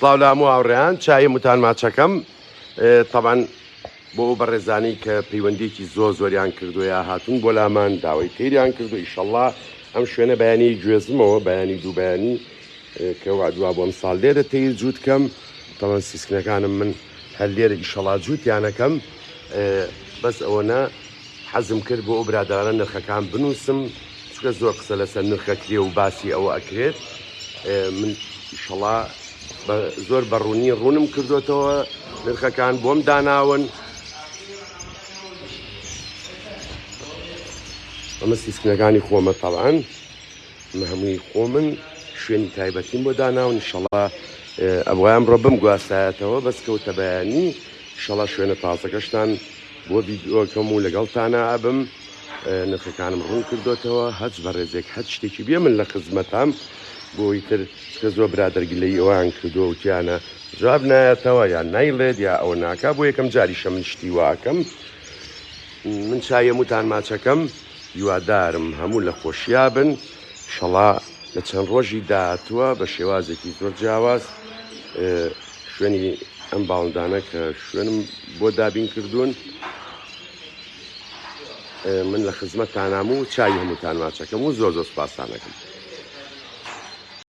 سڵاو لە هەموو هاوڕێیان چای هەمووتان ماچەکەم تەبعەن بۆ ئەو بەڕێزانەی کە پەیوەندیەکی زۆر زۆریان کردو یا هاتوون بۆ لامان داوای تەیریان کردو ئیشەڵا ئەم شوێنە بەیانی گوێزمەوە بەیانی دوو بەیانی کە وعدوا بۆ ئەمساڵ لێرە تەیر جووت کەم تەوان سیسکنەکانم من هەر لێرە ئیشەڵا جووتیانەکەم بەس ئەوەنە حەزم کرد بۆ ئەو برادەرانە نرخەکان بنووسم چونکە زۆر قسە لەسەر نرخ ئەکرێ و باسی ئەوە ئەکرێت من ئیشەڵا زۆر بە ڕوونی ڕوونم کردوێتەوە نرخەکان بۆم داناون ئەمە سیسکنەکانی خۆمە تەڵان ئەمە هەمووی خۆمن شوێنی تایبەتیم بۆ داناون ئیشەڵا ئەبوایە ئەمڕۆ بمگواستایەتەوە بەس کەوتە بەیانی ئیشەڵا شوێنە تازەکەشتان بۆ ڤیدیۆکەم و لەگەڵتانا ئەبم نرخەکانم ڕوون کردۆتەوە هەچ بەڕێزێک هەچ شتێکی بێ من لە خزمەتام بۆ ئیتر چکە زۆر برادەر گلەیی ئەوان کردووە وتیانە جواب نایەتەوە یان نایڵێت یا ئەوە ناکا بۆ یەکەم جاریشە من شتی واکەم من چای هەمووتان ماچەکەم هیوادارم هەموو لە خۆشیا بن شەڵا لە چەند ڕۆژی داهاتووە بە شێوازێکی زۆر جیاواز شوێنی ئەم باڵندانە کە شوێنم بۆ دابین کردوون من لە خزمەتتانام و چاوی هەمووتان ماچەکەم و زۆر زۆر سپاستانەکەم.